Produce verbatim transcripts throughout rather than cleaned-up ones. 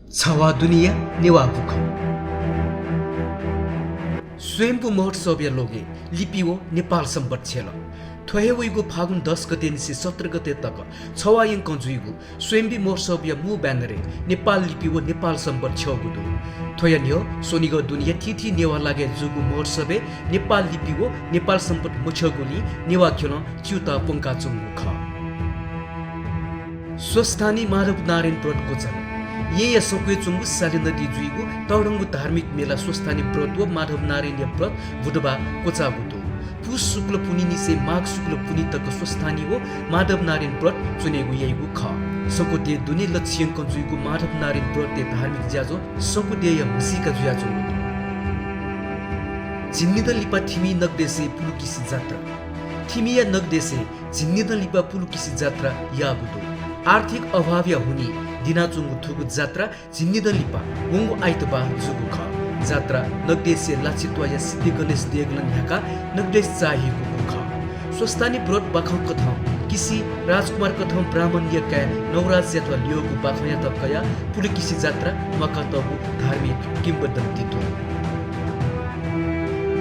छवाः दुनेया नेवाः बुखँ। स्वयम्भू महोत्सवया लोगय् लिपि व नेपाल संवत् छ्यल। थ्व हे वइगु फागुन दस गते निसें सत्र गते तक छवाः यंकं जुइगु स्वयम्भू महोत्सवया मू banner-य् नेपाल लिपि व नेपाल संवत् छ्यःगु दु। थ्वया न्ह्यः स्वनिगः दुनेया थीथी नेवाः लागाय् जूगु महोत्सवय् नेपाल लिपि व नेपाल संवत् मछ्यःगुलिं नेवाः ख्यलं च्यूताः प्वंकाच्वंगु खः। स्वस्थानी माधव नारायण व्रत क्वचाल। येँया संकुय् च्वंगु साली नदी जुइगु तःधंगु धार्मिक मेला स्वस्थानी व्रत व माधव नारायणया व्रत बुधबाः क्वचाःगु दु। पुस शुक्ल पुन्हि निसें माघ शुक्ल पुन्हि तक स्वस्थानी व माधव नारायण व्रत च्वनेगु याइगु खः। संकुद्यः दुने लच्छि यंकं जुइगु माधव नारायण व्रतया धार्मिक ज्याझ्वः संकुद्यःया म्हसीका जुयाच्वंगु दु। झिंनिदँ लिपा थिमि नगदेशय् पुलुकिसि जात्रा। थिमिया नगदेशय् झिंनिदँ लिपा पुलुकिसि जात्रा याःगु दु। आर्थिक अभावया हुनिं दिनाच्वंगु थुगु जात्रा झिंनिदँ लिपा वंगु आइतबाः जूगु खः। जात्रा नगदेशया लाछित्वाःया सिद्धिगणेश देगलं न्ह्याकाः नगदेश चाःहिकूगु खः। स्वस्थानी व्रत बाखं कथं किसि राजकुमार कथं ब्राह्मणया काय् नवराजयात ल्यःगु बाखंयात कयाः पुलुकिसि जात्रा म्वाकातःगु धार्मिक किंवदन्ती दु।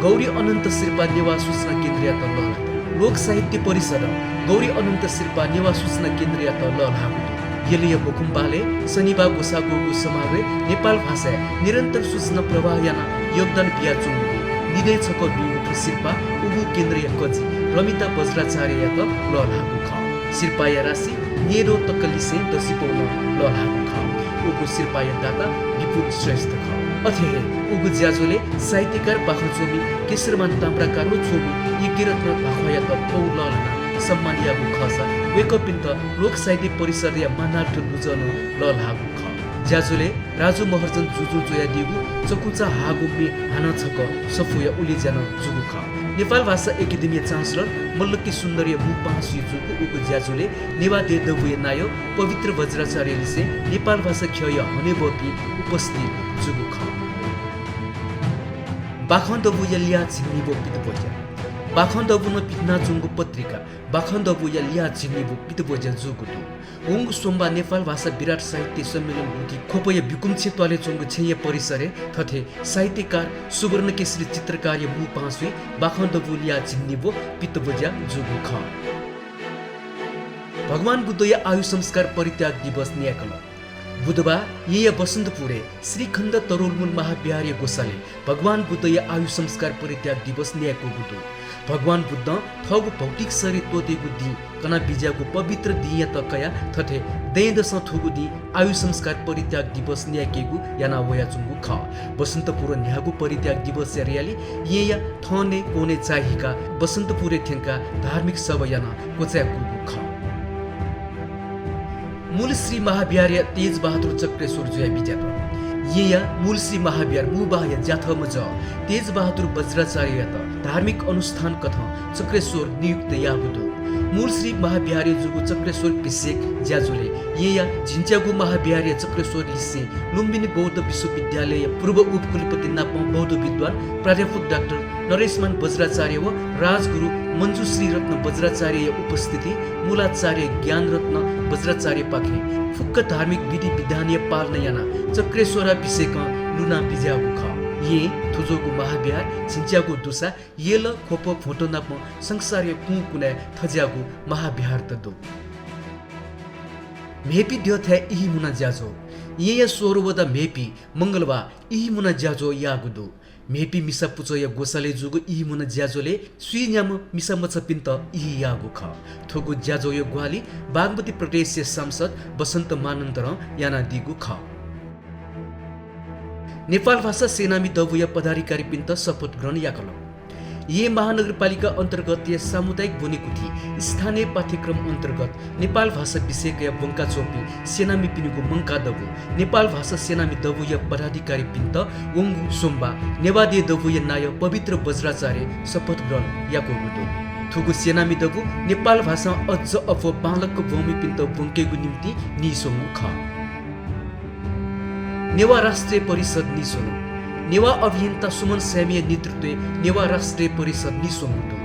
गौरी अनन्त सिरपाः नेवाः सूचना केन्द्रयात लःल्हात। लोक साहित्य परिषदं गौरी अनन्त सिरपाः नेवाः सूचना केन्द्रयात लःल्हाःगु दु। यलया मखुम्बालय् शनिबाः ग्वसाः ग्वःगु समारोहय् नेपाल भाषाय् निरन्तर सूचना प्रवाह यानाः योगदान बियाच्वंगुलिं निदँय् छकः ब्यूगु थ्व सिरपाः उगु केन्द्रया कजि रमिता बज्राचार्ययात लःल्हाःगु खः। सिरपाःया राशि न्येद्वः तक लिसें दसिबौ नं लःल्हाःगु खः। उगु सिरपाःया दाता विपुल श्रेष्ठ खः। अथे हे उगु ज्याझ्वलय् साहित्यकार बाखं च्वमि केशरमान ताम्राकार व च्वमि यज्ञरत्न ध्वाखःयात पौ लःल्हानाः सम्मान याःगु खःसा वय्कःपिन्त लोक साहित्य परिषदया मानार्थ दुजः नं लःल्हाःगु खः। ज्याझ्वलय् राजु महर्जन जुजुं च्वयादीगु चकुचा हाःगु म्ये हानं छकः सफूया उलेज्या नं जूगु खः। नेपाल भाषा एकेडेमीया चान्सलर मल्लकी सुन्दरया मू पाहांसुइ जूगु उगु ज्याझ्वलय् नेवाः देय् दबूया नायः पवित्र बज्राचार्य लिसें नेपाल भाषा ख्यःया हनेबहःपिं उपस्थित जूगु खः। बाखं दबूया ल्याः झिंनिबौ पितब्वज्या। बाखं दबूनं पिथनाच्वंगु पत्रिका बाखं दबूया ल्याः झिंनिबौ पितब्वज्या जूगु दु। वंगु सोमबाः नेपाल भाषा विराट साहित्य सम्मेलन गुठी ख्वपया बिकुंछेँ त्वालय् च्वंगु छेँया परिसरय् थथे साहित्यकार सुवर्णकेशरी चित्रकारया मू पाहांसुइ बाखं दबू ल्याः झिंनिबौ पितब्वज्या जूगु खः। भगवान बुद्धया आयु संस्कार परित्याग दिवस न्यायेकल। बुधबाः येँया बसन्तपुरय् श्रीखण्ड तरुलमूल महाविहारया ग्वसालय् भगवान बुद्धया आयु संस्कार परित्याग दिवस न्यायेकूगु दु। भगवान बुद्धं थःगु भौतिक शरीर त्वःतेगु दिं कना बिज्याःगु पवित्र दिंयात कयाः थथे दँय्‌दसं थुगु दिं आयु संस्कार परित्याग दिवस न्यायेकेगु याना वयाच्वंगु खः। बसन्तपुरं न्ह्याःगु परित्याग दिवसया र्‍याली येँया थनय् कोनय् चाःहिकाः बसन्तपुरय् थ्यंकाः धार्मिक सभा यानाः क्वचाय्‌कूगु खः। मूल श्री महाविहारया तेजबहादुर चक्रेश्वर जुया बिज्यात। येँया मूल श्री महाविहार मू बाःया ज्याथःम्ह जः तेजबहादुर बज्राचार्ययात धार्मिक अनुष्ठान कथं चक्रेश्वर नियुक्त याःगु दु। मूल श्री महाविहारय् जूगु चक्रेश्वर भिषेक ज्याझ्वलय् येँया झिंच्यागु महाविहारया चक्रेश्वर लिसें लुम्बिनी बौद्ध विश्वविद्यालयया पूर्व उपकुलपति नापं बौद्ध विद्वान प्राध्यापक डाक्टर नरेशमान बज्राचार्य व राजगुरु मञ्जुश्री रत्न बज्राचार्यया उपस्थिति मूलाचार्य ज्ञानरत्न बज्राचार्यपाखें फुक्क धार्मिक विधि विधानया पालना यानाः चक्रेश्वराभिषेकं लुना बिज्याःगु खः। येँ थुज्वःगु महाविहार झिंच्यागु दुसा यल, ख्वप, भ्वंत नापं संसारया कुंकुनाय् थज्याःगु महाविहारत दु। म्हेपि द्यःथाय् इहिमुना ज्याझ्वः। येँया सोह्रवटा म्हेपि मंगलबाः इहिमुना ज्याझ्वः याःगु दु। म्हेपि मिसा पुचःया ग्वसालय् जूगु इहिमुना ज्याझ्वलय् स्वीन्याम्ह मिसा मचापिन्त इहि याःगु खः। थुगु ज्याझ्वःया ग्वाहालि बागमती प्रदेशया सांसद बसन्त मानन्धरं यानादीगु खः। नेपाल भाषा सेनामी दबूया पदाधिकारीपिन्त शपथ ग्रहण याकल। येँ महानगरपालिका अन्तर्गतया सामुदायिक ब्वनेकुथि स्थानीय पाठ्यक्रम अन्तर्गत नेपाल भाषा विषय कयाः ब्वंकाच्वंपिं सेनामीपिनिगु मंकाः दबू नेपाल भाषा सेनामी दबूया पदाधिकारीपिन्त वंगु सोमबाः नेवाः देय् दबूया नायः पवित्र बज्राचार्यं शपथ ग्रहण याकूगु दु। थुगु सेनामी दबू नेपाल भाषां अझ अप्वः बांलाक ब्वंमीपिन्त ब्वंकेगु निंतिं नीस्वंगु खः। नेवाः राष्ट्रिय परिषद नीस्वंगु। नेवाः अभियन्ता सुमन सायमिया नेतृत्वय् नेवाः राष्ट्रिय परिषद नीस्वंगु दु।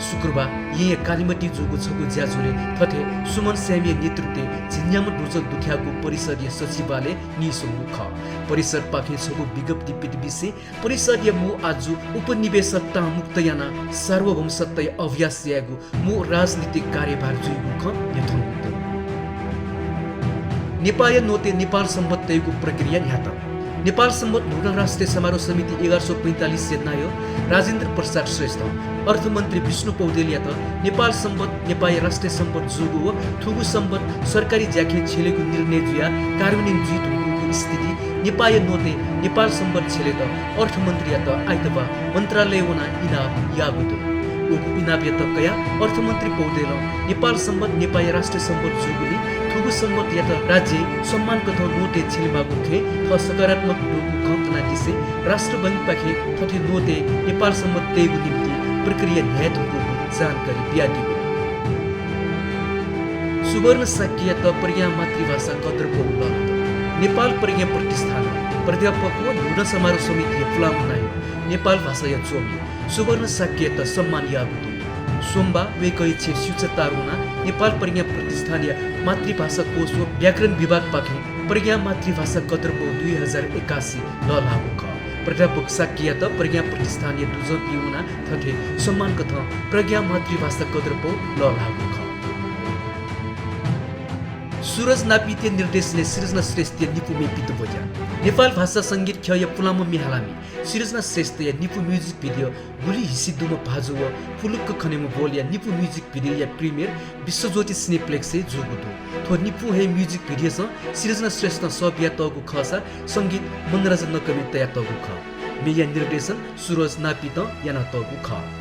शुक्रबार येँया कालिमाटी जूगु छगू ज्याझ्वलय् थथे सुमन स्यामीया नेतृत्वय् झिंन्याम्ह दुजः दुथ्याःगु परिषदया सचिवालय नीस्वंगु खः। परिषदपाखें छगू विज्ञप्ति पित बिसें परिषदया मू आजु उपनिवेशकतां मुक्त यानाः सार्वभौम सत्ताया अभ्यास यायेगु मू राजनीतिक कार्यभार जुइगु खँ न्ह्यथंगु दु। नेपाःया नोटय् नेपाल संवत तयेगु प्रक्रिया न्ह्यात। नेपाल संवत न्हूदँ राष्ट्रिय समारोह समिति एघार सय पैंतालिसया नायः राजेन्द्र प्रसाद श्रेष्ठ, अर्थमन्त्री विष्णु पौडेलयात नेपाल संवत नेपाःया राष्ट्रिय संवत जूगु व थुगु संवत सरकारी ज्याखँय् छ्यलेगु निर्णय जुयाः कार्यान्वयन जुइ धुंकूगु स्थिति नेपाःया नोटय् नेपाल संवत छ्यलेत अर्थमन्त्रीयात आइतबाः मन्त्रालय वनाः इनाप याःगु दु। उगु इनापयात कयाः अर्थमन्त्री पौडेलं नेपाल संवत नेपाःया राष्ट्रिय संवत जूगुलिं थुगु संवतयात राज्यय् सम्मान कथं नोटय् छ्यलेमाःगु खँय् थः सकारात्मक दुगु खँ कनादिसें राष्ट्र बैंकपाखें थथे नोटय् नेपाल संवत तयेगु निंतिं प्रक्रिया न्ह्याये धुंकूगु जानकारी बियादीगु। सुवर्ण शाक्ययात प्रज्ञा मातृभाषा कदरपौ लःल्हात। नेपाल प्रज्ञा प्रतिष्ठानं प्राध्यापक व न्हूदँ समारोह समितिया पुलांम्ह नायः नेपाल भाषाया च्वमि सुवर्ण शाक्ययात सम्मान याःगु दु। सोमबार वय्कःया छेँय् स्यूचा तार वनाः नेपाल प्रज्ञा प्रतिष्ठानया मातृभाषा कोष व व्याकरण विभागपाखें प्रज्ञा मातृभाषा कदरपौ दुई हजार एकासी लःल्हाःगु खः। प्राध्यापक शाक्ययात प्रज्ञा प्रतिष्ठानया दुजःपिं वनाः थथे सम्मान कथं प्रज्ञा मातृभाषा कदरपौ लःल्हाःगु खः। सुरज नापितया निर्देशनय् सृजना श्रेष्ठया निपु म्ये पित ब्वज्या। नेपाल भाषा संगीत ख्यःया पुलांम्ह म्ये हालामि सृजना श्रेष्ठया निपु music video गुलि हिसि दुम्ह भाजु व पुलुक्क खनेम्ह बोलया निपु music video या premiere विश्वज्योति Cineplex-य् जूगु दु। थ्व निपु हे music video-नं सृजना श्रेष्ठं सः बियातःगु खःसा संगीत मनराजा नकःमिं तयातःगु खः। म्येया निर्देशन सुरज नापितं यानातःगु खः।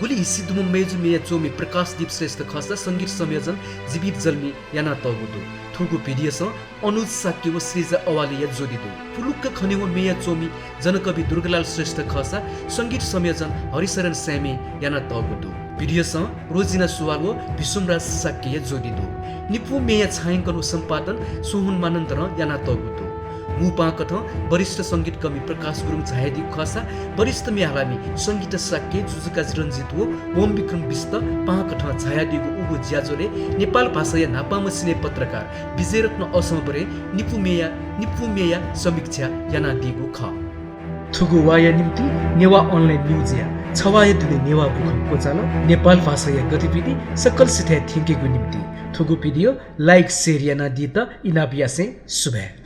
गुलि हिसि दुम्ह मय्जु म्येया च्वमि प्रकाशदीप श्रेष्ठ खःसा संगीत संयोजन जीवित जल्मीं यानातःगु दु। थुगु video-नं अनुज शाक्य व सृजा अवालेया ज्योति दु। पुलुक्क खनेवं म्येया च्वमि जनकवि दुर्गालाल श्रेष्ठ खःसा संगीत संयोजन हरिशरण स्यामीं यानातःगु दु। Video-नं रोजिना सुवाल व विश्वमराज शाक्यया ज्योति दु। निपु म्येया छायांकन व सम्पादन सोहन मानन्धरं यानातःगु दु। मू पाहां कथं वरिष्ठ संगीतकर्मी प्रकाश गुरुङ झायादीगु खःसा वरिष्ठ म्ये हालामि संगीता शाक्य, जुजुकाजी रञ्जित व ओम विक्रम बिष्ट पाहां कथं झायादीगु उगु ज्याझ्वलय् नेपाल भाषाया न्हापांम्ह सिने पत्रकार विजयरत्न असंबरे निपु म्येया, निपु म्येया समीक्षा यानादीगु खः। थुगु वाःया निंतिं नेवाः online news-या छवाःया दुने नेवाः बुखँ क्वचाल। नेपाल भाषाया गतिविधि सकल सिथय् थ्यंकेगु निंतिं थुगु video like, share यानादीत इनाप यासें सुभाय्।